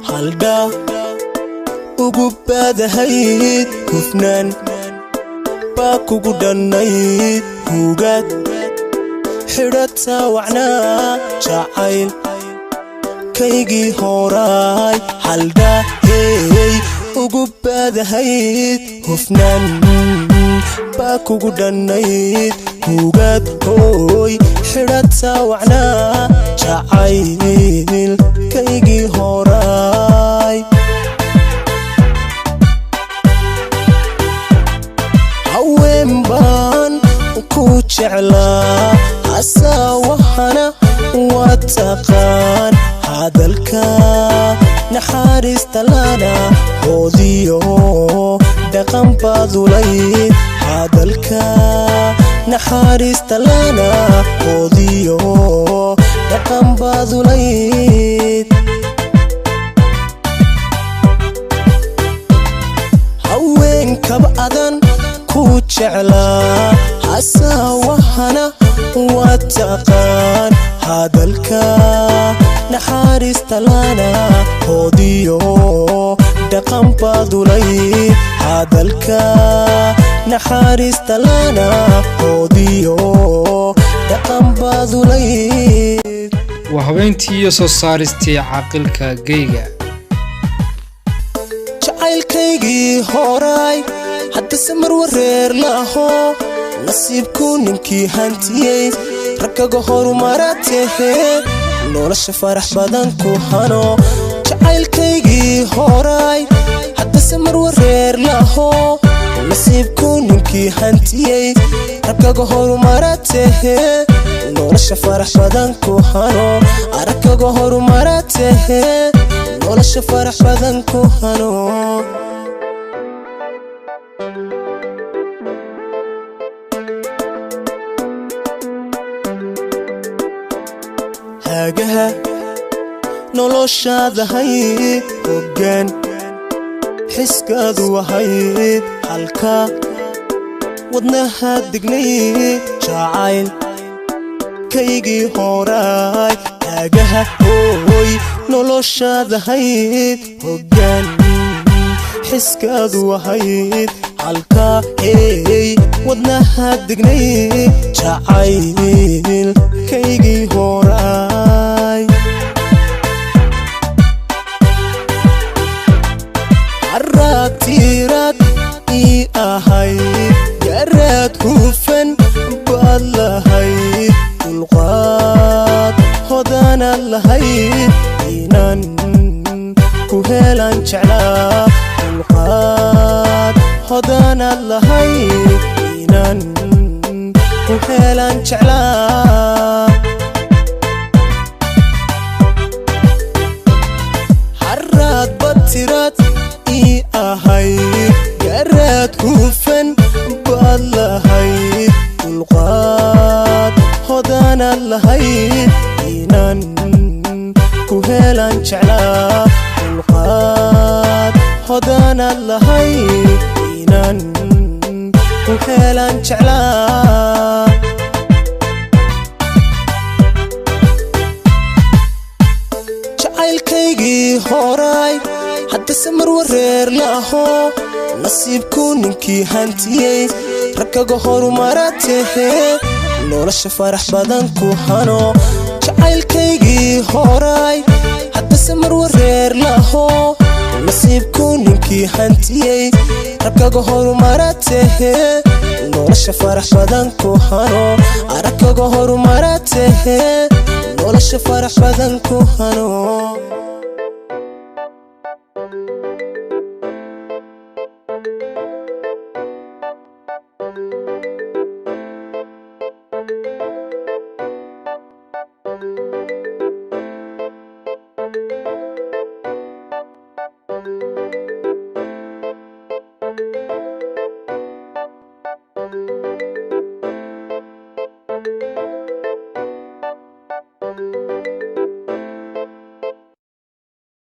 Haldha ugu baadahayd hufnaan baa kugu dhannayd hugaad xidhata wacnaa jacayl kaygii horaay. Haldha hey ugu baadahayd hufnaan baa kugu dhannayd hugaad hooy xidhata wacnaa jacayl kaygii horaay. Haween baan ku jeclaa hasaawahana waa taqaan hadalka naxariista lana hoodiyo dhaqan baadulayd hadalka naxariista lana hoodiyo dhaqan baadulayd. Haweenkaba adan ku jeclaa hasaawahana waa taqaan hadalka naxariista lana hoodiyo dhaqan baadulayd hadalka naxariista lana hoodiyo dhaqan baadulayd. Waa habeyntii iyo soo saaristii Caaqilka Geyga. Jacaylkaygii horaay haddase mar wareer laho nasiibku ninkii hantiyey ragkaga horumara tehe nolosha farax badan ku hano. Jacaylkaygii horaay haddase mar wareer laho nasiibku ninkii hantiyey ragkaga horumara tehe nolosha farax badan ku hano aragkaga horumara tehe nolosha farax badan ku hano. Haagaha noloshaadahayd hoggaan xiskaadu ahayd halka wadnaha degnayd jacayl kaygii horaay. Haagaha hooy noloshaadahayd hoggaan xiskaadu ahayd halka hey wadnaha degnayd jacayl kaygii horaay. Haraatiiraad ii ahayd garaad hufan baad lahayd dulqaad hodaanaad lahayd inaan ku helaan jeclaa dulqaad hodaanaad lahayd inaan ku helaan jeclaa. Haraad badtiraad ii ahayd garaad hufan baad lahayd dulqaad hodaanaad lahayd inaan ku helaan jeclaa dulqaad hodaanaad lahayd inaan ku helaan jeclaa. Jacaylkaygii horaay haddase mar wareer laho nasiibku ninkii hantiyey ragkaga horumara tehe nolosha farax badan ku hano. Jacaylkaygii horaay haddase mar wareer laho nasiibku ninkii hantiyey ragkaga horumara tehe nolosha farax badan ku hano aragkaga horumara tehe nolosha farax badan ku hano.